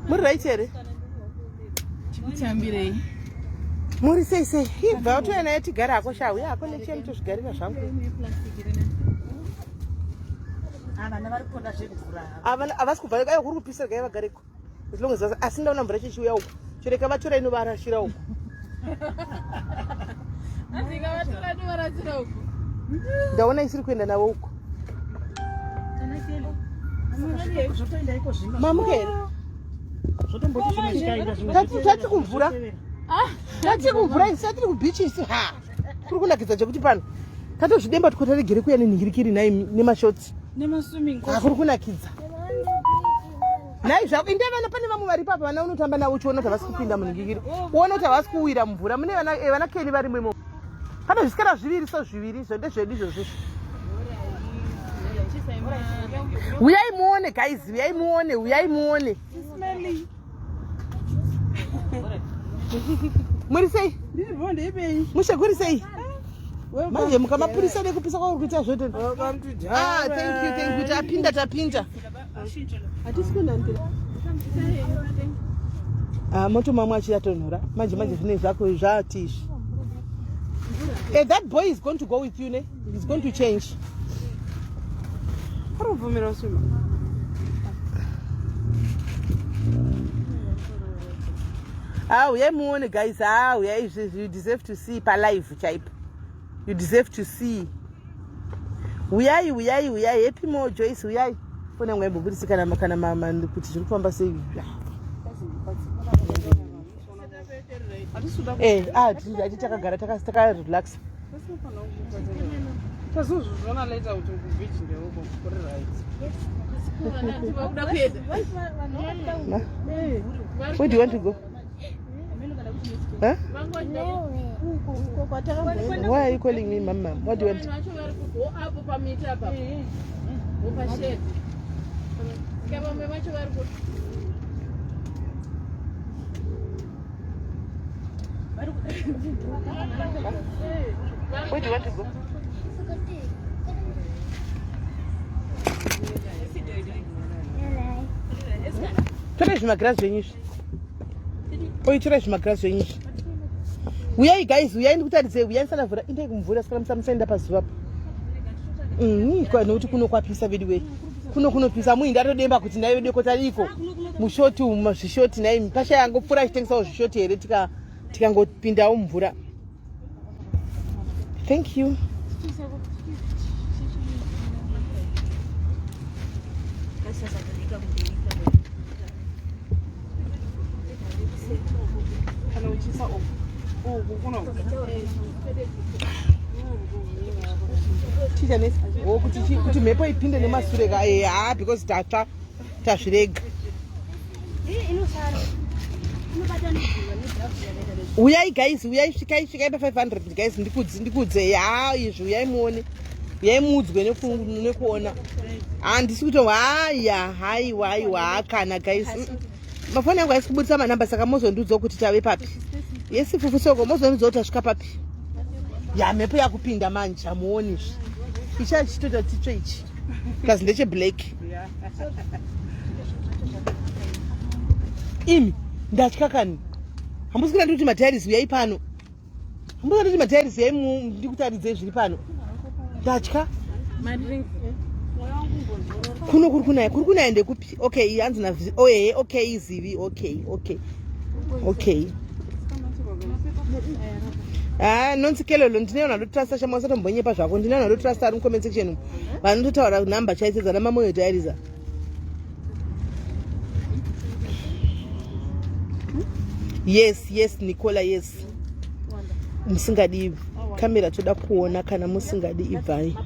Muri right here? Chikutambirei. Muri sei sei? Ibva utouya naye tigare hako sha uya hako necheni tozvigarira zvangu. Havasi kubva aiwa kuri kupisa regai vagareko. As long as asi ndaona mvura chichiuya uku. Chireka vatora inovarashira uku. Ndaona isiri kuenda navo uku. Mamuka here? Tati kumvura. Tati kumvura isi tiri kubeach isi ha. Kuri kunakidza chekuti pano. Tatozvidemba tikotaregere kuya nenhingirikiri nayi nemashotsi. Nemaswimming. Kuri kunakidza. Nhai zvako inde vana pane vamwe varipo apa vana unotamba navo uchiona kuti havasi kupinda munhingikiri uone kuti havasi kuwira mumvura mune vana eh, vana keni varimo imomo pane zvisikana zviviri so zviviri izvo ndezvedu izvozvo izvo uyai muone guys uyai muone uyai muone muri sei mushe kuri sei manje mukamapurisa nekupisa kwauri kuita zvote ah, thank you thank you tapinda tapinda ah, moto mamwe achiyatonhora manje manje zvine zvako zvati izvi eh, that boy is going to go with you ne he's going to change Arikubvumira usima. Ah, uyai muone guys. Ah, uyai izvezvi you deserve to see palive chaipo. You deserve to see. Uyai, uyai, uyai. Happy more Joyce, uyai. Foni yangu haimbobudisi kana kana mama kuti zviri kufamba sei. Eh, ah, tiri takagara taka relax. Tazozviona later kuti kubeach ndeuko kuri right. Where do you want to go? Huh? Why are you calling me mama? What do you want? Where do you want to go? Torai zvimagirazi zvenyu izvi. Oi, torai zvimagirazi zvenyu izvi. Uyai guys, uyai ndikutaridzei, uyai ndisanavhura, indai kumvura sikana musaenda pazuva apa. Mm, nokuti kuno kwapisa vedu wei. Kuno kunopisa muyi ndatodemba kuti nhai vedu kotariko mushoti umu zvishoti nhai pasha yangopfuura achitengesawo zvishoti here tika tikangopindawo mumvura. Thank you. Kana uchiisa uku. Uku kuno. Ticha nesi. Oh, kuti kuti mhepo ipinde nemasure ka eh ah because tatsva tazvirega. Uyai guys, uyai svikai svikai pa 500 guys ndikudze ndikudze ya izvi uyai muone. Uyai muudzwe nekuona. Handisi kuto haya haiwa haiwa kana guys. Mafoni yangu haisi kubudisa manamba saka mozondiudza kuti tave papi. Yes fufu soko mozondiudza kuti tasvika papi. Ya mhepo yakupinda manje hamuoni izvi. Ichi achitoita titsve ichi. Plus ndeche black. Imi ndatya kani. Hamusi kuda ndikuti madiaries uyai pano. Hamusi kuda ndikuti madiaries uyai ndikutaridzei zviri pano. Ndatya. Kuno kuri kunaya, kuri kunaya ndekupi? Okay, hanzi na oh eh okay zivi, okay, okay. Okay. Ah, nonsikelelo ndine vanhu vandotrasta shama usatombonyepa zvako ndine vanhu vandotrasta ari mucomment section umu vanototaura number chaidzo dzana mamoyo diaries yes yes nicola yes musingadi kamera toda kuona kana musingadi ibvai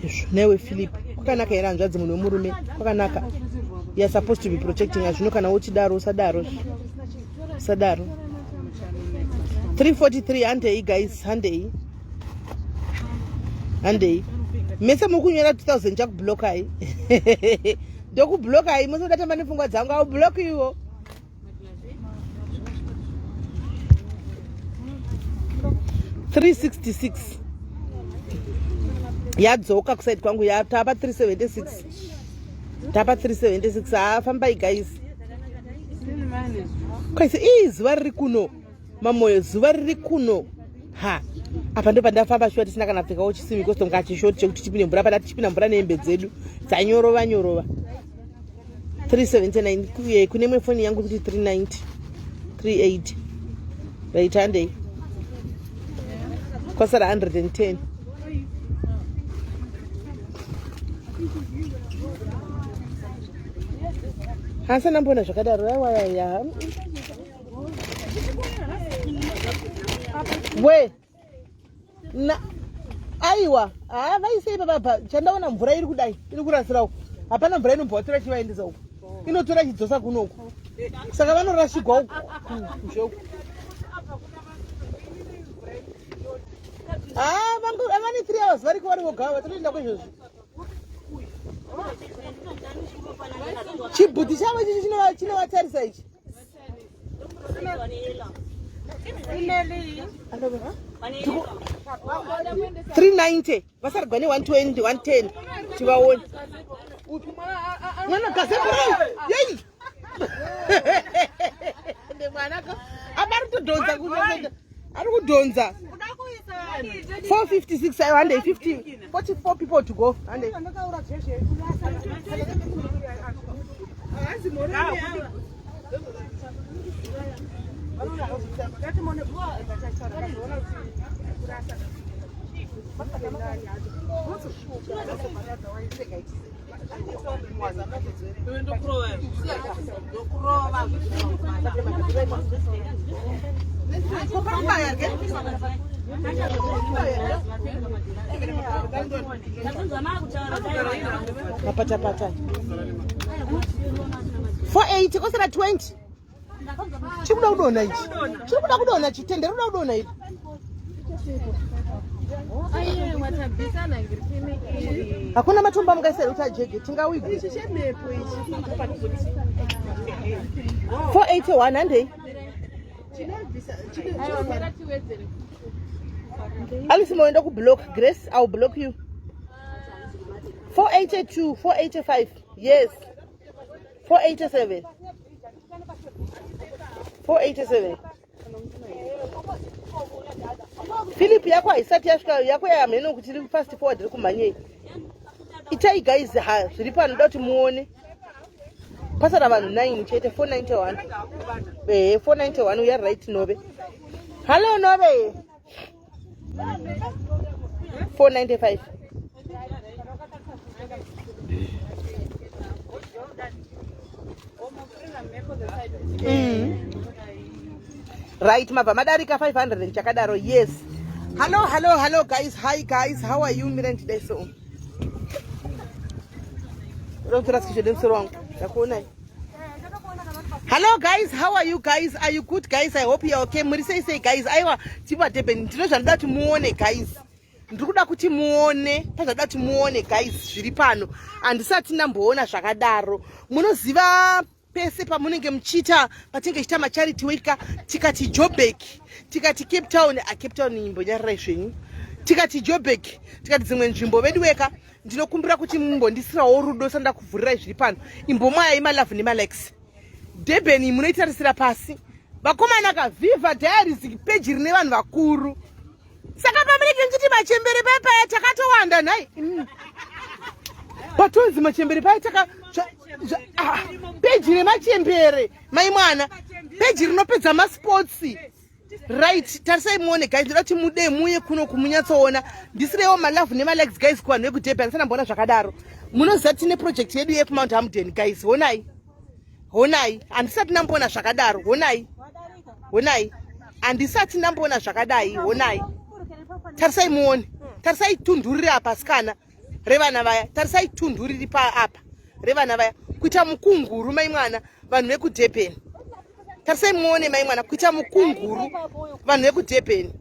izvo newe philip kwakanaka here hanzvadzi munhu wemurume kwakanaka youare supposed to be protecting us zvino kana uchidaro usadaro usadaro 343 handei guys handei handei mese muri kunyora 2000 chakublokai ndokublokai mose kudatamba nepfungwa dzangu aublock iwo 366 yadzoka kusaidi kwangu tapa 376 tapa 376 haa fambai guys kwaisi ii zuva riri kuno mamoyo zuva riri kuno ha apa ndo pandafamba shuwa tisina kana pfekawo chisimi costom kachishoti chekuti tipinde mvura pada tichipinda mvura nehembe dzedu dzanyorova nyorova 379 kune imwe foni yangu kuti 390 380 right handei kwasara 110 hasi andamboona zvakadaro aiwaya we na aiwa haa vaisei pababa chandaona mvura iri kudai iri kurasira uku hapana mvura inombwa tora chivaendesa uku inotora chidzosa kunoku saka vanorashigwa uku kuzhe uku haa vane 3 hours variko vari voga vatotoenda kwezvozvo chibhuti chavo ichi chinovatarisa ichi 390 vasarigwa ne 120 110 tivaone mwana gazebura yei mwana ka apa ari kutodhonza ari kudhonza 456 ayo handei 50 44 people to go handei Mapatapata. 480 kosara 20. Chikuda kudonha ichi. Chiri kuda kudonha chitendero kuda kudonha ichi. Hakuna matombo amungaisa here kuti ajege tingawigwe. 481 handei. Alice moenda kublock Grace, I'll block you. 482, 485. Yes. 487. 487. Philip yako haisati yasvika yako yamheno kuti iri fast forward iri kumhanyei. Itai guys ha zviri pano ndoda kuti muone. Pasara vanhu 9 chete 491. Ehe 491 we are right Nobe. Hello Nobe. 495. Right mabva madarika 500 chakadaro yes. Hello hello hello guys hi guys how are you mira ndidai so. Unotora sikisho musoro wangu ndakuonai. Hello guys, how are you guys? Are you good guys? I hope you are okay. Muri sei sei guys? Aiwa, tipa Durban. Ndino zvandida kuti muone guys. Ndiri kuda kuti muone, pazvada kuti muone guys zviri pano. Handisati ndamboona zvakadaro. Munoziva pese pamunenge muchiita patinenge tichiita macharity work tikati Joburg, tikati Cape Town, a Cape Town imbonyarirai zvenyu. Tikati Joburg, tikati dzimwe nzvimbo vedu weka ndinokumbira kuti mumbondisirawo rudo sandakuvhurirai zviri pano imbomwayai malove nemalikes Durban munoitarisira pasi vakomana ka viva diaries peji rine vanhu vakuru saka pamunenge muchiti machembere paya paya takatowanda nhai patonzi machembere paya taka ah, peji remachembere mai mwana peji rinopedza masports right tarisai muone guys ndoda kuti mude muye kuno kumunyatsoona ndisirewo malove nemalikes guys kuvanhu vekudurban ndisana mboona zvakadaro munoziva tine project yedu yekumount hamden guys honai honai handisati ndamboona zvakadaro honai honai handisati ndamboona zvakadai honai tarisai muone tarisai tundu riri apa sikana revana vaya tarisai tundu riri paapa revana vaya kuita mukunguru mai mwana vanhu vekudurban tarisai muone mai mwana kuita mukunguru vanhu vekudurban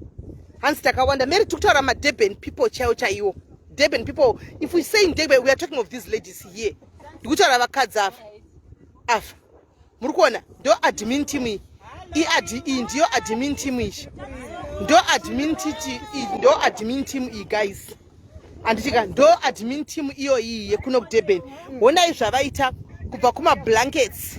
hanzi takawanda mary tiri kutaura madurban people chaiwo chaiwo durban people if we say in durban we are talking of these ladies here ndikutaura vakadzi ava ava muri kuona ndo admin team iyi iad iyi ndiyo admin team iyi Ndo admin titi, ndo admin team iyi guys. Anditika ndo admin team iyoyi yekuno kuDurban. Honai zvavaita kubva kuma blankets.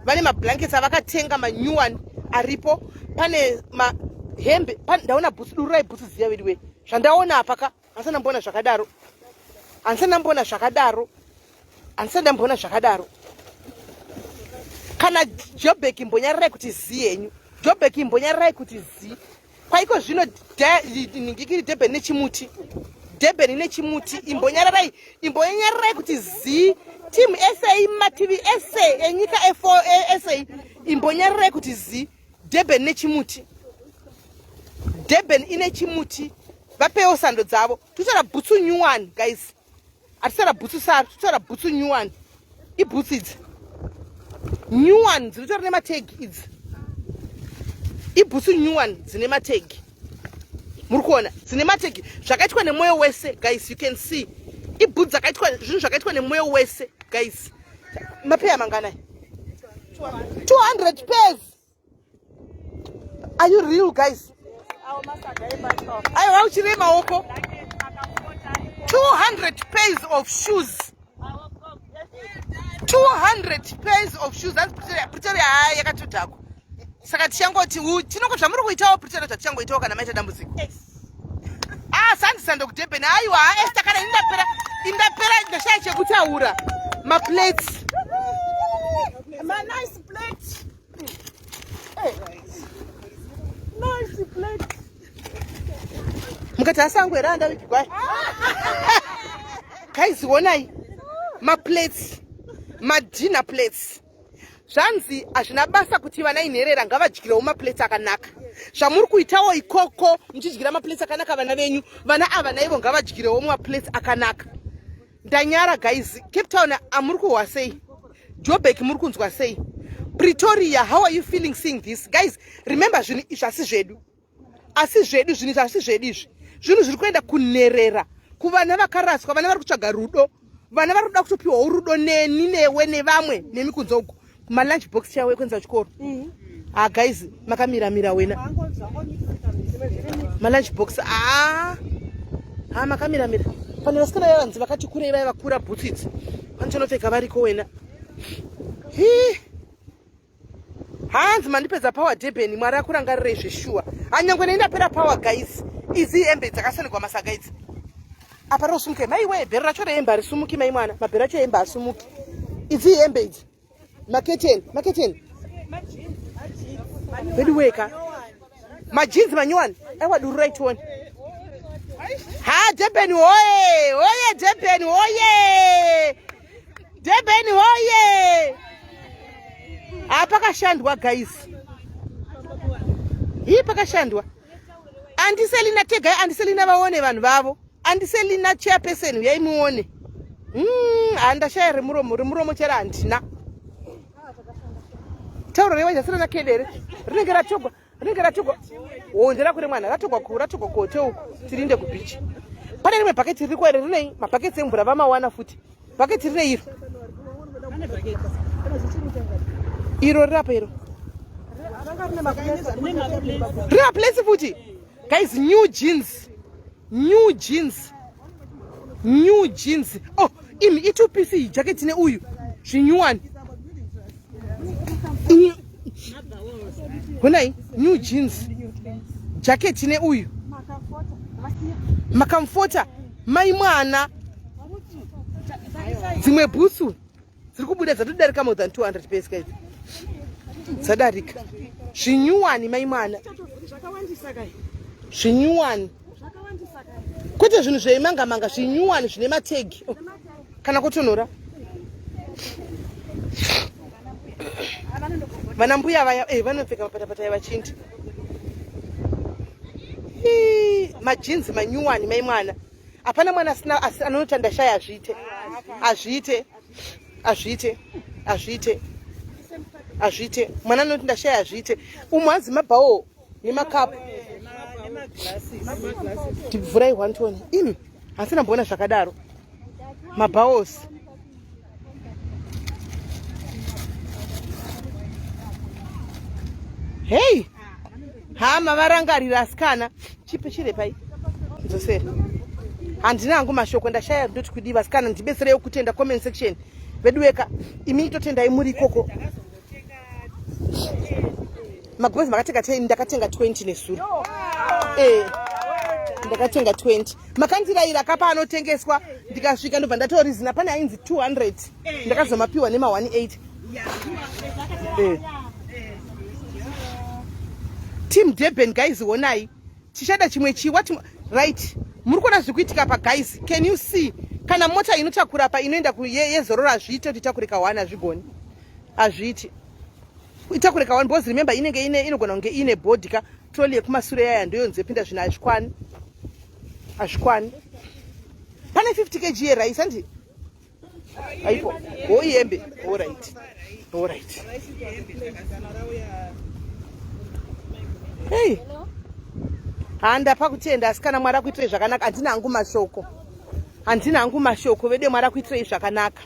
Vane ma blankets avakatenga ma new one aripo. Pane ma hembe, ndaona bhutsu, dururai bhutsu dziya veduwe. Zvandaona apa ka, handisati ndamboona zvakadaro. Handisati ndamboona zvakadaro. Handisati ndamboona zvakadaro. Kana Joburg imbonyararai kuti zii henyu. Joburg imbonyararai kuti zii. Kwaiko zvino ndikiri Durban nechimuti. Durban nechimuti imbonyararai, imbonyararai kuti zii. Team SA mativi ese enyika SA imbonyararai kuti zii. Durban nechimuti. Durban ine chimuti. Vapewo sando dzavo. Totora bhutsu new one guys. Atisara bhutsu saru, totora bhutsu new one. Ibhutsu idzi. New one dzinotora nematag idzi. Ibhutsu new one dzine matag. Muri kuona dzine matag zvakaitwa nemwoyo wese guys, you can see. Ibhutsu dzakaitwa zvinhu zvakaitwa nemwoyo wese guys. Mapeya manganai? 200 pairs. Are you real guys? Aiwa uchire maoko. 200 pairs of shoes. 200 pairs of shoes. That's Pretoria. Pretoria haya yakatodhakwa. Saka tichangoti tinongo zvamuri kuitawo Pretoria zvatichangoitawo kana maita dambudziko. Ah, sandi sando kuDurban. Aiwa, Esther kana indapera indapera ndashaya chekutaura. Maplates. Ma nice plate. Nice plate. Mukati asangu here andavigwa? Guys, onai maplates, madinner plates. Zvanzi hazvina basa kuti vana inherera ngavadyirewo maplates akanaka. Zvamuri kuitawo ikoko muchidyira maplates akanaka vana venyu, vana ava naivo ngavadyirewo maplates akanaka. Ndanyara guys. Cape Town amuri kuhwa sei? Joburg muri kunzwa sei? Pretoria, how are you feeling seeing this? Guys, remember zvinhu izvi asi zvedu. Asi zvedu zvinhu izvi asi zvedu izvi. Zvinhu zviri kuenda kunerera kuvana vakaraswa, vana vari kutsvaga rudo. Vana vari kuda kutopiwawo rudo neni newe nevamwe nemi kunze uko. Ma lunch box chaiwo ekuendesa chikoro. Ah guys, makamira mira wena. Ma lunch box ah. Ah makamira mira. Pane vasikana vavanzi vakati kurei vaya vakura bhutsu idzi. Vanochanopfeka variko wena. Hii. Hanzi mandipedza power Durban, Mwari akurangarirei zveshuwa. Hanyangwe nei ndapera power guys. Idzi hembe dzakasanigwa masaga idzi. Apa rosumuke mai we bhero racho rehembe harisumuki mai mwana. Mabhero acho ehembe haasumuki. Idzi hembe idzi. Maketeni, maketeni. Vedu weka. Majinzi manyowani. Aiwa dururai tione. Ha Durban hoye! Hoye Durban hoye! Durban hoye! Ha pakashandwa guys. Hii pakashandwa. Andiselina tegai Andiselina vaone vanhu vavo. Andiselina chairperson uyai muone. Handashaya remuromo, remuromo chero handina. Tauro rewa jasira na kedere. Rinenge ratogwa, rinenge ratogwa. Oh, ndera kure mwana, ratogwa ku, ratogwa ku hotel tirinde ku beach. Pane rimwe bucket riri kwere rinei mabhaketi emvura vamawana futi. Bucket rine iro. Iro riri apa iro. Rine maplates futi. Guys, new jeans. New jeans. New jeans. Oh, imi i2 piece jacket ne uyu. Zvinyuwani. Honai, new jeans. Jacket ne uyu. Makamfota mai mwana. Dzimwe bhutsu dziri kubuda dzatodarika more than 200 pairs guys. Dzadarika. Zvinyuwani mai mwana. Zvinyuwani. Kwete zvinhu zveimanga manga, zvinyuwani zvine mategi. Oh. Kana kutonhora. Vana mbuya vaya vanopfeka mapatapata vachindi. Majinzi manyuwani mai mwana. Hapana mwana asina anoti ndashaya azviite. Azviite. Azviite. Azviite. Azviite. Mwana anoti ndashaya azviite. Umwe hanzi mabhawo nemakapu. Tibvurai one tone. Imi hasina mboona zvakadaro. Mabhawosi. Hey! Hama varangarira asikana. Chipe chirepai. Nzosera. Handina hangu mashoko ndashaya ndoti kudii vasikana ndibetserewo kutenda comment section. Veduweka imi totendai muri ikoko. Magumbezi makatenga 10 ndakatenga 20 nesuro. Eh. Ndakatenga 20. Makandirayira kapa anotengeswa ndikasvika ndobva ndatorizina pane ainzi 200. Ndakazomapiwa nema 180. Eh. Team Durban guys honai. Tichada chimwe chi what right. Muri kuona zviri kuitika pa guys. Can you see? Kana mota inotakura pa inoenda ku yezororo hazviite kuti itakure ka one hazvigoni. Hazviiti. Itakure ka one because remember inenge ine inogona kunge ine body ka trolley yekumasure yaya ndoyonzi yopinda zvinhu hazvikwani. Hazvikwani. Pane 50 kg yerice handi? Aipo. Oh ihembe. All right. All right. Hey. Handa pakutenda asikana Mwari akuitirei zvakanaka. Handina hangu mashoko. Handina hangu mashoko vedu Mwari akuitirei zvakanaka.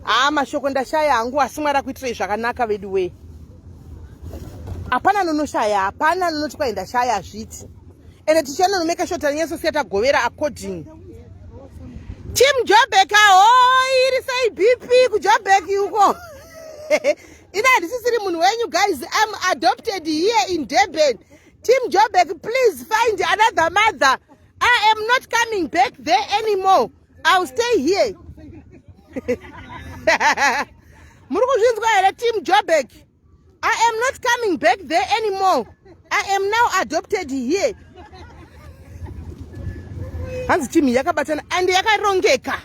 Haa mashoko ndashaya hangu asi Mwari akuitirei zvakanaka vedu wee. Hapana anonoshaya, hapana anonoti kwai ndashaya hazviiti. Ende tichanonomeka sure tanyasosiya tagovera according. Team Joburg ahoi iri sei BP kuJoburg uko. Ina handisisiri munhu wenyu guys, I'm adopted here in Durban. Team Joburg please find another mother. I am not coming back there anymore. I'll stay here. Muri kuzvinzwa here Team Joburg? I am not coming back there anymore. I am now adopted here. Hanzi team yakabatana and yakarongeka.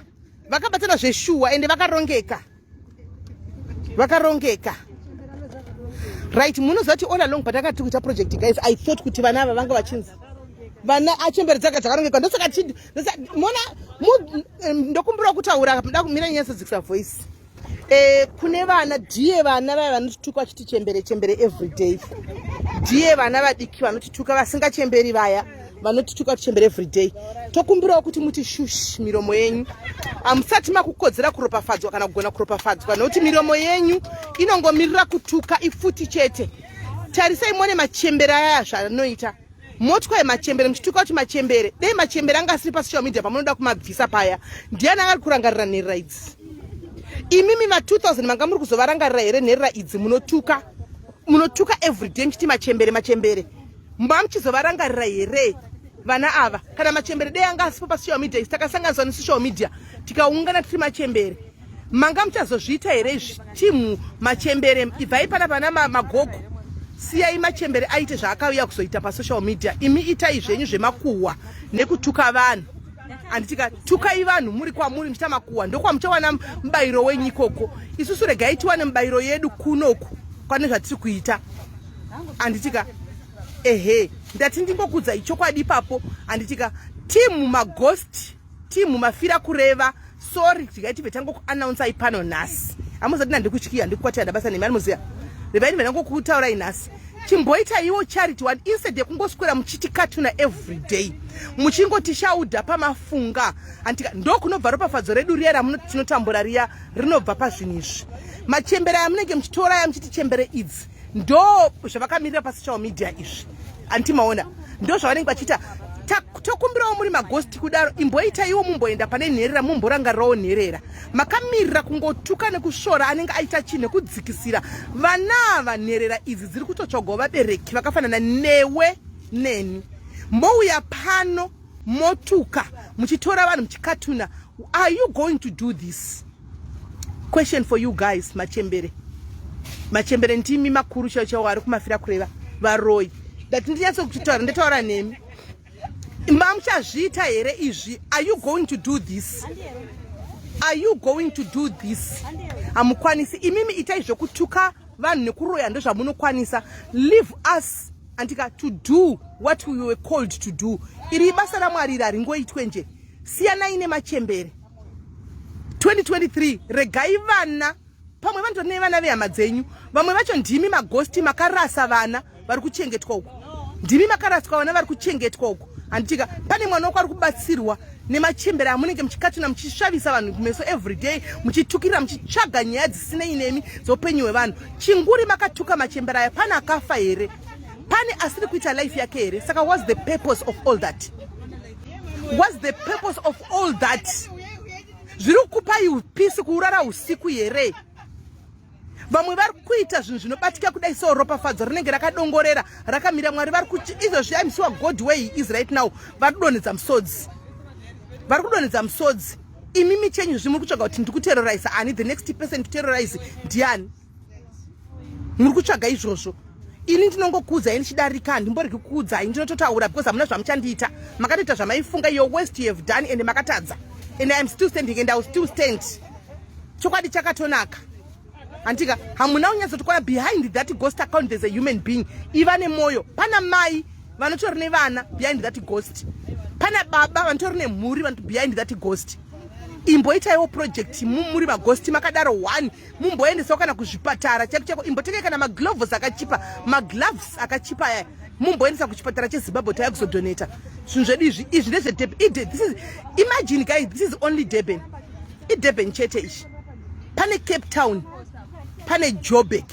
Vakabatana zveshuwa and vakarongeka. Vakarongeka. Right, munoziva kuti all along patakati kuita project guys, I thought kuti vana ava vanga vachinzi vana achembere dzaka dzakarongeka ndosaka mona ndokumbira kutaura ndakumira nyatsodzikisa voice Eh, kune vana dhiye vana vaya vanotituka vachiti chembere chembere everyday dhiye vana vadiki vanotituka vasingachemberi vaya vanotituka kuti chembere everyday tokumbirawo kuti muti shush miromo yenyu hamusati makukodzera kuropafadzwa kana kugona kuropafadzwa nokuti miromo yenyu inongomirira kutuka ifuti chete tarisai muone machembere aya zvanoita motwa machembere muchituka kuti machembere dei machembere anga asiri pasocial media pamunoda kumabvisa paya ndiani anga ari kurangarira nherera idzi imimi ma 2000 manga muri kuzovarangarira here nherera idzi munotuka munotuka everyday muchiti machembere machembere mamuchizovarangarira here vana ava kana machembere dei anga asipo pasocial media isi takasanganiswa nesocial media tikaungana tiri machembere manga muchazozviita here izvi timu machembere ibvai pana pana magogo siyai machembere aite zvaakauya kuzoita pasocial media imi itai zvenyu zvemakuhwa nekutuka vanhu anditika tukai vanhu muri kwamuri muchiita makuhwa ndokwamuchawana mubayiro wenyu ikoko isusu regai tiwane mubayiro yedu kunoku kwane zvatiri kuita anditika ehe ndati ndingokudzai chokwadi ipapo anditika timu maghost Team mafira kureva sorry tikai tibve tangokuannouncai pano nhasi amuzati nandikutyiya ndikukwatira ndabasa nemi anomuziva revai ndibve ndangokutaurai nhasi chimboitaiwo charity one instead yekungoswera muchiti katuna every day muchingotishaudha pamafunga antika ndokunobva ropafadzo redu riya ramunoti tinotambura riya rinobva pazvinhu izvi machembere aya munenge muchitora aya muchiti chembere idzi ndo zvavakamirira pasocial media izvi anti maona ndo zvavanenge vachiita tokumbirawo muri magosti kudaro imboitaiwo mumboenda pane nherera mumborangarirawo nherera makamirira kungotuka nekusvora anenge aita chinhu nekudzikisira vana ava nherera idzi dziri kutotsvagawo vabereki vakafanana newe neni mouya pano motuka muchitora vanhu muchikatuna are you going to do this question for you guys machembere machembere ndimi makuru chaiwo chaiwo ari kumafira kureva varoyi ndati ndinyatso kutaura ndataura nemi mamuchazviita here izvi are you going to do this are you going to do this hamukwanisi imimi itai zvekutuka vanhu nekuroya ndozvamunokwanisa leave us andika to do what we were called to do iri ibasa ramwari iri haringoitwe nje siyanai nemachembere 2023 regai vana pamwe vanotori nevana vehama dzenyu vamwe vacho ndimi magosti makarasa vana vari kuchengetwa uku ndimi makaraswa vana vari kuchengetwa uku handitika pane mwana wako ari kubatsirwa nemachembere amunenge muchikatuna muchisvavisa vanhu kumeso everyday muchitukirira muchitsvaga nyaya dzisinei nemi dzeupenyu hwevanhu chinguri makatuka machembere aya pane akafa here pane Pane asiri kuita life yake here? Saka what's the purpose of all that? What's the purpose of all that? Zviri kukupai upisi kuurara usiku here? Vamwe vari kuita zvinhu zvinobatika kudai so ropafadzo rinenge rakadongorera rakamira. Mwari vari kuti izvozvi I'm sure God where he is right now vari kudonhedza musodzi, vari kudonhedza musodzi. Imimi chenyu zvimuri kutsvaga kuti ndikuterrorize ani? The next person to terrorize ndiani? Muri kutsvaga izvozvo. Ini ndinongokuudzai ndichidarika, handimboregi kukuudzai, ndinototaura because hamuna zvamuchandiita. Makatoita zvamaifunga, your worst you have done, and makatadza, and I am still standing and I will still stand. Chokwadi chakatonaka handika, hamuna kunyatsotokwana. Behind that ghost account there's a human being. Iva nemwoyo. Pana mai vanotori nevana behind that ghost, pana baba vanotori nemhuri behind that ghost. Imboitaiwo project muri maghost makadaro one, mumboendesawo kana kuzvipatara chaiko chaiko. Imbotengai kana magloves akachipa, magloves akachipa aya, mumboendesa kuchipatara cheZimbabwe. Taya kuzodonata zvinhu zvedu izvi. Izvi ndezveDurban. This is, imagine guys, this is only Durban, iDurban chete izvi. Pane Cape Town, pane Joburg,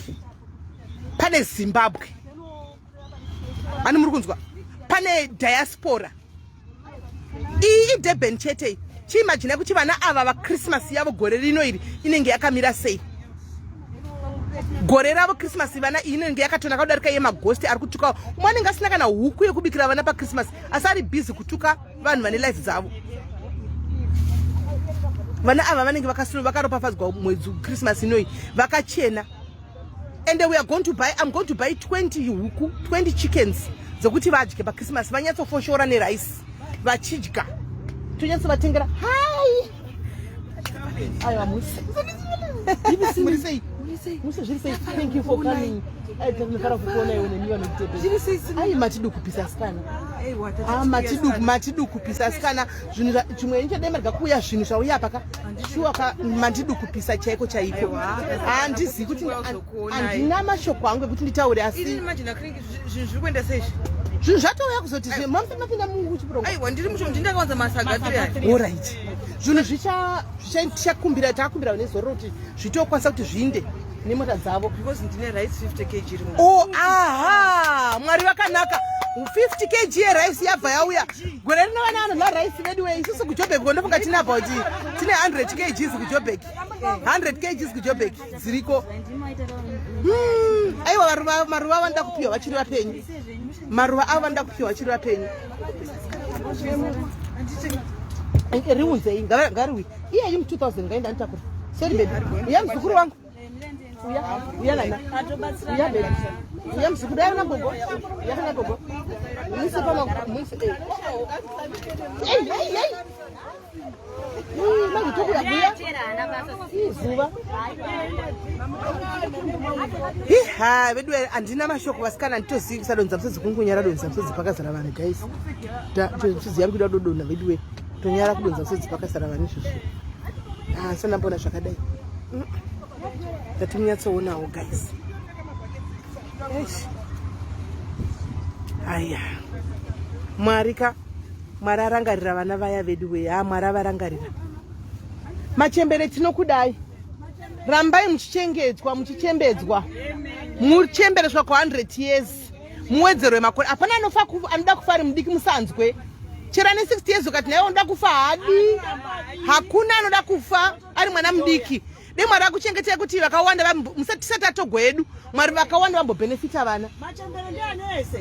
pane Zimbabwe, ani muri kunzwa, pane diaspora. Iyi iDurban chete iyi. Chiimagina kuti vana ava vaChristmas yavo gore rino iri inenge yakamira sei? Gore ravo Christmas vana iyi inenge yakatonaka kudarika yemaghost ari kutuka. Umwe anenge asina kana huku yekubikira vana paChristmas, asi ari busy kutuka vanhu vane life dzavo. Vana ava vanenge vakaropafadzwa mwedzi Christmas inoyi, vakachena. And we are going to buy, I'm going to buy 20 huku, 20 chickens dzekuti vadye paChristmas, vanyatsofoshora nerice vachidya, tonyatsovatengera. Hai, aiwa, musi muri sei? Musi zviri sei? Thank you for coming. Tinofara kukuona iwe nemi vanotete. Ai, matidukupisa asikana. Ah, matidukupisa asikana. Zvinhu chimwe inchadai kuuya, zvinhu zvauya apa ka, shuwa ka, mandidukupisa chaiko chaiko. Handizivi kuti handina mashoko angu ekuti nditaure, asi zvinhu zviri kuenda sei? Zvinhu zvatouya kuzoti mamusati mapinda muchipurongo. Aiwa, ndiri musho, ndindakawanza masaga. Alright, zvinhu zvichakumbira, takakumbira nezororo kuti zvitokwanisa kuti zviinde nemota dzavo. Because ndine rice 50 kg iri. Oh, aha, Mwari vakanaka. 50 kg yerice yabva yauya. Gore rino vana vanodya rice vedu we. Isusu kuJobek ndofunga tine about, tine 100 kgs kuJobek, 100 kgs kuJobek dziriko. Aiwa, maruva vanoda kupiwa vachiri vapenyu, maruva avo vanoda kupiwa vachiri vapenyu. Riunzei, ngariwi iyeyi mu2000 ngaenda nditakura. Sorry baby, uya muzukuru wangu, uya, uya nana, uya baby, uya muzukuru, uya na gogo, uya kana gogo. Muise pama, muise. Ei, ei, ei, manje tokuya kuya izuva. Ha, vedu, handina mashoko vasikana, handitozivi kusadonza musodzi, kungunyara donza musodzi pakazara vanhu. Guys, misodzi yangu ida kudodona veduwe, tonyara kudonza musodzi pakazara vanhu izvozvo. Sandambona zvakadai. Ngatimunyatsoonawo guys. Aya, Mwari ka, Mwari arangarira vana vaya vedu we. Ha, Mwari avarangarira machembere. Tinokudai, rambai muchichengedzwa, muchichembedzwa, muchembereswa ku100 years, muwedzerwe makore. Hapana anofa anoda kufa ari mudiki, musanzwe. Chero ane 60 years ukati naiwe unoda kufa, hadi. Hakuna anoda kufa ari mwana mudiki. De Mwari akuchengetei kuti vakawanda tisati atogwa edu, Mwari vakawanda vambobhenefita vana,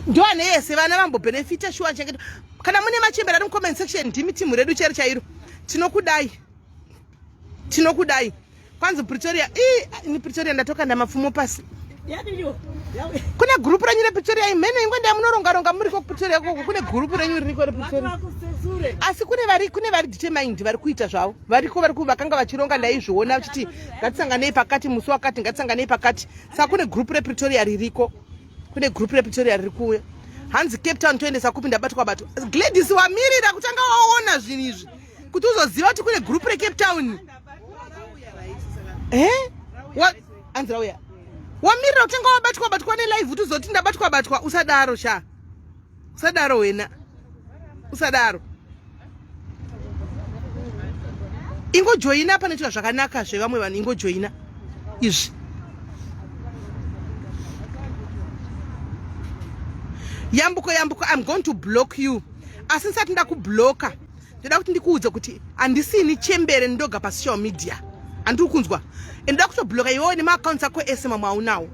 ndo ane yese vana vambobhenefita shuwa. Chengeta kana mune machembere ari mucomment section, ndimi timu redu chairo chairo. Tinokudai, tinokudai. Kwanzi Pretoria, ini Pretoria ndatokanda mapfumo pasi. Kune gurupu renyu rePretoria imhene, ingwe ndamunorongaronga muriko kuPretoria koko. Kune gurupu renyu ririko rePretoria, asi kune vari determined, vari kuita zvavo, variko, vari vakanga vachironga. Ndaizviona vachiti ngatisanganei pakati musi wakati, ngatisanganei pakati. Saka kune gurupu rePretoria ririko, kune gurupu rePretoria riri kuuya. Hanzi Cape Town toendesa kupi? Ndabatwa batwa. Gladys, wamirira kutanga waona zvinhu izvi kuti uzoziva kuti kune gurupu reCape Town. E, hanzi rauya. Wamirira kutanga wabatwa batwa nelive kuti uzoti ndabatwa batwa. Usadaro sha, usadaro wena, usadaro. Ingojoina panoitwa zvakanaka zvevamwe vanhu, ingojoina izvi. Yambuko, Yambuko, I'm going to block you, asi ndisati ndakubloka ndoda kuti ndikuudze kuti handisini chembere ndoga pasocial media. Handiri kunzwa, ndoda kutobloka iwewe nemaaccounts ako ese mamwe aunawo.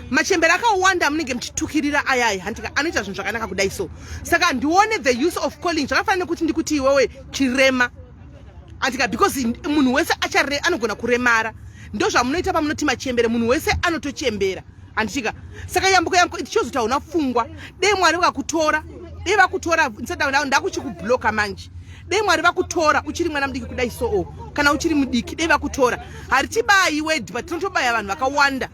Machembere akawanda munenge muchitukirira ayai, handika anoita zvinhu zvakanaka kudai so. Saka handione the use of calling. Zvakafanana nekuti ndikuti iwewe chirema, andika, because munhu wese achare anogona kuremara. Ndo zvamunoita pamunoti machembere, munhu wese anotochembera, handichika? Saka Yambuko, Yambuko, tichozoti hauna pfungwa. Dei Mwari vakakutora, dei vakutora ndisati ndakuchikubloka manje. Dei Mwari vakutora uchiri mwana mudiki kudai soo, kana uchiri mudiki, dei vakutora. Haritibayi wedi, but tinotobaya vanhu vakawanda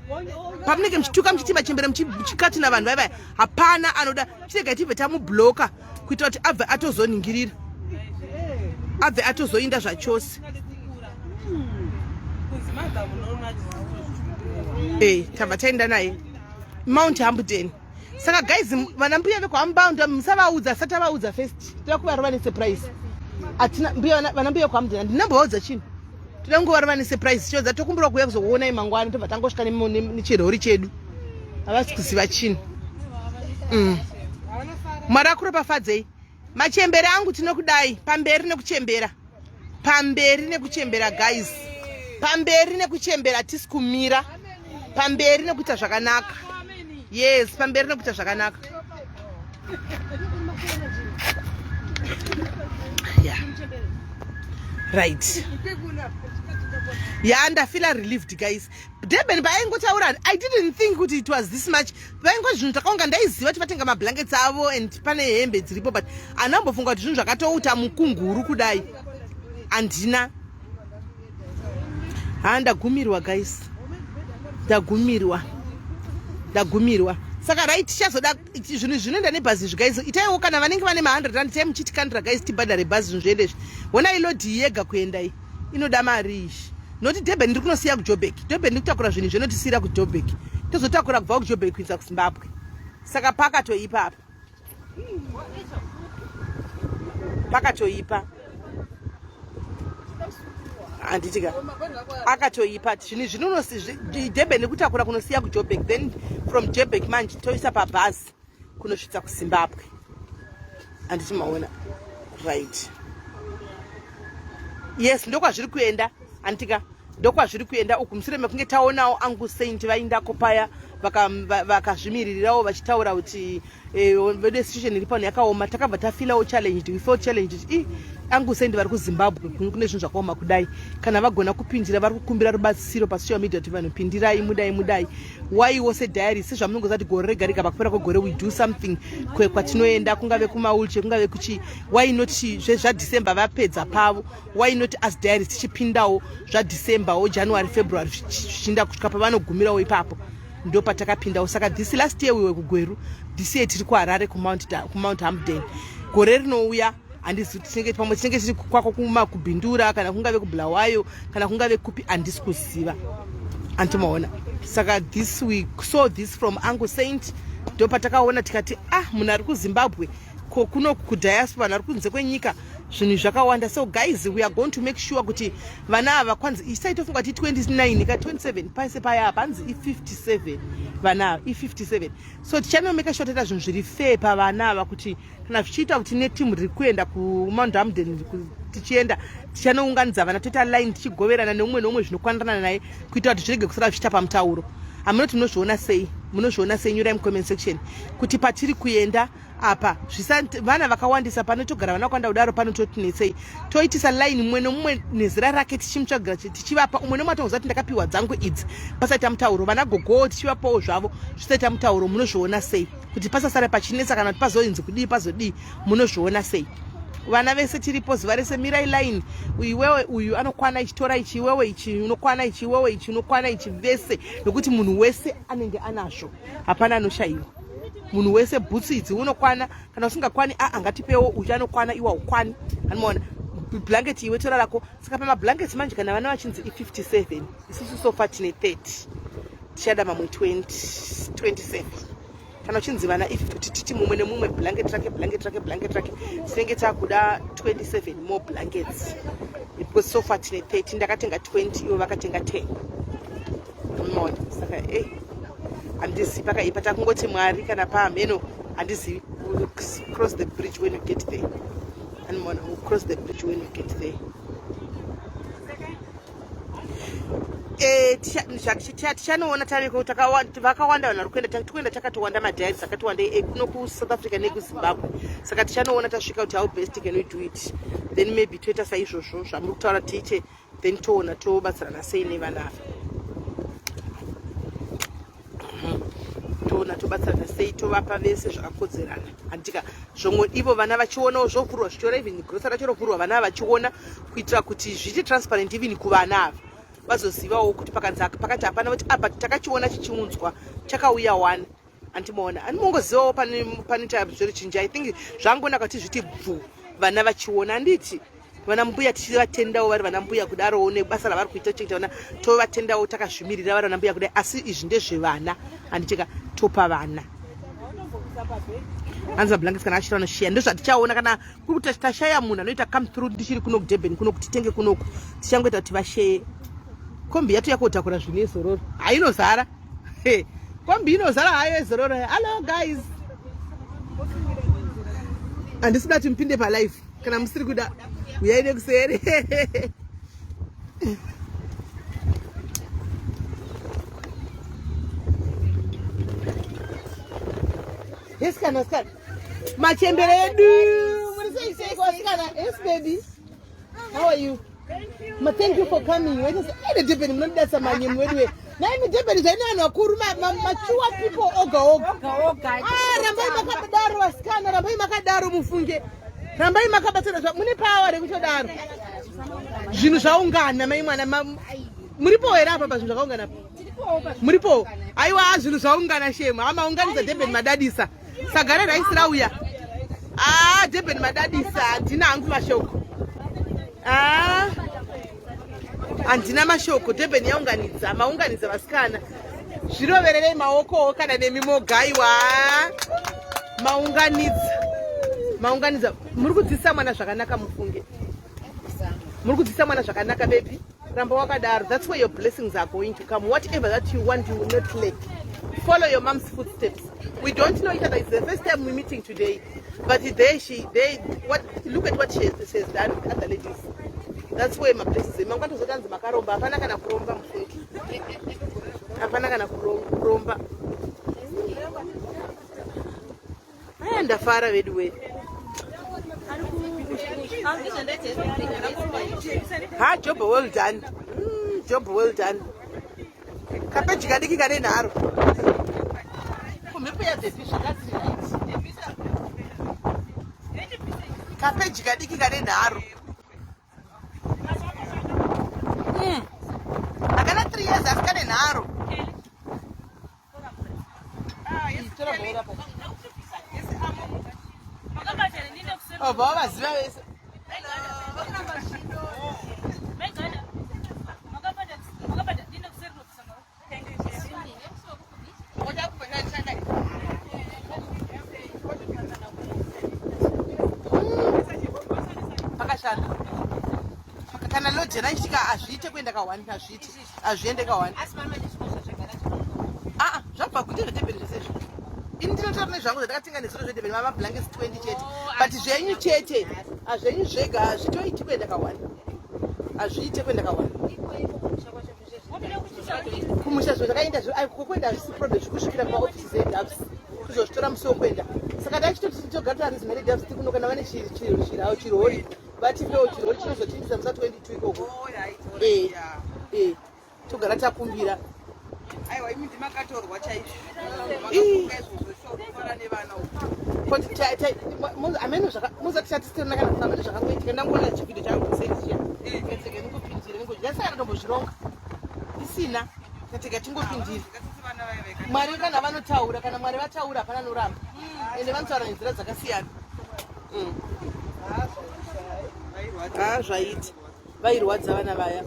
pamunenge muchituka, muchiti machembere, muchikatina vanhu vaivaya. Hapana anoda. Chirega tibve tamubloka kuitira kuti abve atozoningirira, abve atozoinda zvachose. E, tabva taenda naye Mount Hampden. Saka guys, vana mbuya vekuHambound musavaudza, asati avaudza first. Toda kuvarova nesurprise. Atina mbuya, vana mbuya kuHampden handinambovaudza chinhu. Toda kungovarova nesurprise. Chodza tokumbirwa kuuya kuzokuonai mangwana, tobva tangosvika nechirori chedu. Havasi kuziva chinhu. Mwari akuropafadzei, machembere angu. Tinokudai. Pamberi nekuchembera, pamberi nekuchembera guys, pamberi nekuchembera. Tisi kumira. Pamberi nekuita zvakanaka. Yes, pamberi nekuita zvakanaka. Yeah, right. Ya, ndafeela relieved guys. Durban paaingotaura, I didn't think kuti it was this much. Vaingo zvinhu takaunga, ndaiziva kuti vatenga mablankets avo and pane hembe dziripo, but handambofunga kuti zvinhu zvakatouta mukunguru kudai. Handina. Ha, ndagumirwa guys, ndagumirwa, ndagumirwa. Saka right, tichazoda zvinhu zvinoenda nebhazi izvi guys. Itaiwo kana vanenge vane ma100 rand, itai muchitikandira guys, tibhadhare bhazi, zvinhu zviende izvi. Honai lodi yega kuenda iyi inoda mari izvi, noti Durban ndiri kunosiya kuJobek. Durban ndiri kutakura zvinhu zvinotisiyira kuJobek, tozotakura kubva kuJobek kuisa kuZimbabwe. Saka pakatoipa apa, pakatoipa, handitika? Akatoipa zvinhu zvinonosi Durban nekutakura kunosiya kuJobek, then from Jobek manje toisa pabhazi kunosvitsa kuZimbabwe, handiti maona? Right, yes, ndokwazviri kuenda, handitika? Ndokwazviri kuenda uku. Mushure mekunge taonawo Uncle Saint vaindako paya, vakazvimiririrawo vachitaura kuti vedu situation iri pano yakaoma, takabva tafeelawo challenged. We felt challenged kuti i Uncle Saint vari kuZimbabwe kune zvinhu zvakaoma kudai, kana vagona kupindira, vari kukumbira rubatsiro pasocial media kuti vanhu pindirai, mudai, mudai. Waiwo sediary, sezvamunongoziva kuti gore rega rega, pakupera kwegore, we do something kwatinoenda, kungave kumawheelchair, kungave kuchi. Why not zvaDecember vapedza pavo, why not as diaries tichipindawo zvaDecember wo, January, February, zvichiinda kusvika pavanogumirawo ipapo? Ndo patakapindawo. Saka this last year we were kuGweru, this year tiri kuHarare, kuMount Hampden. Gore rinouya handisi tinenge pamwe tinenge tiri kwako kuma kuBindura, kana kungave kuBulawayo, kana kungave kupi, handisi kuziva, andimaona. Saka this we saw this from Uncle Saint, ndo patakaona tikati, ah, munhu ari kuZimbabwe ko kuno kudiaspora, vanhu vari kunze kwenyika, zvinhu zvakawanda. So guys, we are going to make sure kuti vana ava kwanzi isaitofunga kuti 29 ka 27 paise paya, panzi i57, vana ava i57. So tichanomake sure toita zvinhu zviri fair pavana ava, kuti kana zvichiita kuti netimu riri kuenda kuMount Hampden, tichienda tichanounganidza vana, toita line, tichigoverana neumwe neumwe zvinokwanirana naye, kuitira kuti zvirege kusara zvichiita pamutauro. Hamunoti munozviona sei? Munozviona sei? Nyurai mucomment section kuti patiri kuenda apa vana vakawandisa, panotogara vana vakawanda kudaro, panototinetsei. Toitisa line, mumwe nomumwe nezera rake, tichimutsvagira, tichivapa umwe nomwe atongoziva kuti ndakapiwa dzangu idzi, pasaita mutauro. Vana gogowo tichivapawo zvavo, zvisaita mutauro. Munozviona sei kuti pasasara pachinetsa, kana kuti pazoinzi kudii, pazodii? Munozviona sei? Vana vese tiripo zuva rese, mirai line. Iwewe uyu anokwana ichi, tora ichi, iwewe ichi unokwana ichi, iwewe ichi unokwana ichi, vese, nokuti munhu wese anenge anazvo, hapana anoshayiwa. Munhu wese bhutsu idzi unokwana, kana usingakwani, aa, ngatipewo uyu anokwana, iwe haukwani, anomaona blanket, iwe tora rako. Saka pamablankets manje, kana vana vachinzi i57, isusu so far tine 30, tichada mamwe 20, 27. Kana uchinzi vana i50, kuti titi mumwe nemumwe blanket rake, blanket rake, blanket rake, tinenge takuda 27 more blankets, because so far tine 30. Ndakatenga 20, ivo vakatenga 10. Mona, saka e handizi pakaipa. Takungoti Mwari kana pamheno. Handizivi, we'll cross the bridge when we get there. Animoona, we'll cross the bridge when we get there. Eh, tichanoona taveko. Vakawanda vanhu vari kuenda, tikuenda takatowanda, madiaries akatowanda eh, kuno kuSouth Africa nekuZimbabwe. Saka tichanoona tasvika kuti how best can we do it. Then maybe toita saizvozvo zvamuri kutaura, tiite, then toona tobatsirana sei nevana ava. Toona tobatsirana sei, tovapa vese zvakakodzerana, handika? Zvomwe ivo vana vachionawo zvovhurwa zvichiona, even grocery racho rovhurwa vana vachiona, kuitira kuti zviite transparent even kuvana ava, vazozivawo kuti pakanzi pakati hapana kuti apa takachiona chichiunzwa, chakauya one. Andimaona, andimongozivawo panoita zveruzhinji. I think zvangonaka kuti zviti bvu vana vachiona, handiti? Vana mbuya tichivatendawo, vari vana mbuya kudarowo nebasa ravari kuita kuchengeta vana, tovatendawo takazvimirira, vari vana mbuya kudai. Asi izvi ndezvevana, handicheka? Topa vana. Hanzi mablankets kana achiri anoshiya, ndozvatichaona. Kana kuri kuti tashaya munhu anoita come through ndichiri kuno kuDurban kuno kuti titenge kunoku, tichangoita kuti vasheye. Kombi yato yakotakura zvinhu ezororo hainozara. Kombi inozara hayo ezororo. Hallo guys, handisi kuda kuti mupinde palive. Kana musiri kuda, uyai nekuseri. Yes, kana sikana machembere edu, muri sei seiko vasikana? Yes baby, how are you? Ma, thank you for coming. Ene Durban munondidasa manyemu wedu we. Nai Durban zvaine vanhu vakuru, mature people oga oga. Ah, rambai makadaro vasikana, rambai makadaro mufunge. Rambai makabatsira zva mune power rekutodaro. Zvinhu zvaungana mai mwana, muripo here apa pazvinhu zvakaungana apa? Muripo? Aiwa, zvinhu zvaungana shema. Amaunganidza Durban madadisa. Sagare raisi rauya. Ah, Durban madadisa, handina hangu mashoko. Ah. Handina mashoko, Durban yaunganidza, maunganidza vasikana. Zvirovererei maokowo kana nemi mogaiwa. Maunganidza. Maunganidza. Muri kudzidzisa mwana zvakanaka mufunge. Muri kudzidzisa mwana zvakanaka baby. Ramba wakadaro. That's where your blessings are going to come. Whatever that you want, you will not lack. Follow your mom's footsteps. We don't know each other. It's the first time we're meeting today. But there she, they, what, look at what she has done with other ladies. That's where my blessings are. Mangwana tozotanzi makaromba. Hapana kana kuromba mufungi. Hapana kana kuromba. Aya, ndafara vedu we. Ha, job well done. Job well done. Kapeji kadiki kane nharo. Kumhepo yabvepi zvakadzi right. Kapeji kadiki kane nharo. Akana 3 years asi kane nharo. Tora bhora pa. Oh, baba vaziva vese. Pakashanda. Kana lodge ichitika hazviite kuenda ka1, hazviite. Hazviende ka1. Ah, zvabva kuite zveDurban zvese izvi. Ini ndinotaura nezvangu zvandakatenga nezuro zveDurban, mama blankets 20 chete. But zvenyu chete, hazvenyu zvega hazvitoiti kuenda ka1. Hazviite kuenda ka1. Kumusha zvo zvakaenda kuenda hazvisi problem, zvikusvikira kumaoffices eDoves kuzozvitora musi wekuenda. Saka dachitoti togara tarizina reDoves tikuno, kana vane chirori vatipewo chirori chinozotiindisa musa 22 ikoko. Eh, eh, togara takumbira. Aiwa, imi ndimakatorwa chaizvo. Ii. Makafunga izvozvo sure kufara nevana uku. Amene muzati chatisirina kana kuti amene zvakangoitika. Ndangoona chivideo changu kuseri chiya, katseka ningopindira ningodya, saka ndatombozvironga isina kateka tingopindira. Ngatiti vana vaive Mwari kana vanotaura, kana Mwari vataura hapana anoramba, ende vanotaura nenzira dzakasiyana. Vairwadza. Ah, zvaiti vairwadza vana vaya.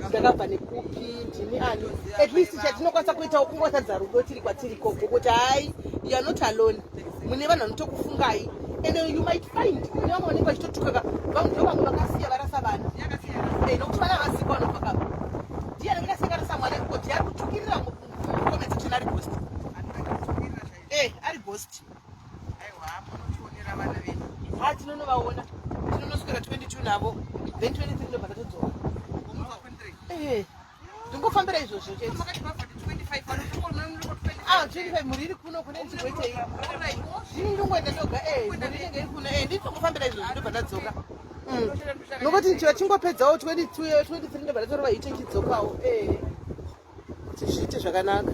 Ndakabva nekupi, ndini ani? At least chatinokwanisa kuitawo kungoratidza rudo tiri kwatiri ikoko, kuti hai, you are not alone, mune vanhu vanotokufungai. And you might find kune vamwe vanenge vachitotuka, vanhu ndo vamwe vakasiya varasa vana. Eh, nokuti vana vasipo vanobva kapa, ndiye anenge akasiya karasa mwana ikoko, ndiye ari kutukirira mucomment section, ari ghost. Eh, ari ghost. ndinovaona, tinonoswera 22 navo, then 23 ndobva ndatodzoka. Eh, ndingofambira izvozvo chete. Ah, 25 mhuri iri kuno kune ndigoitei zvini, ndingoenda ndoga. Eh, mhuri inenge iri kuno. Eh, nditongofambira izvozvo, ndobva ndadzoka. Nokuti chiva chingopedzawo 22, 23, ndobva ndatorova ite nchidzokawo. Eh, kuti zviite zvakanaka.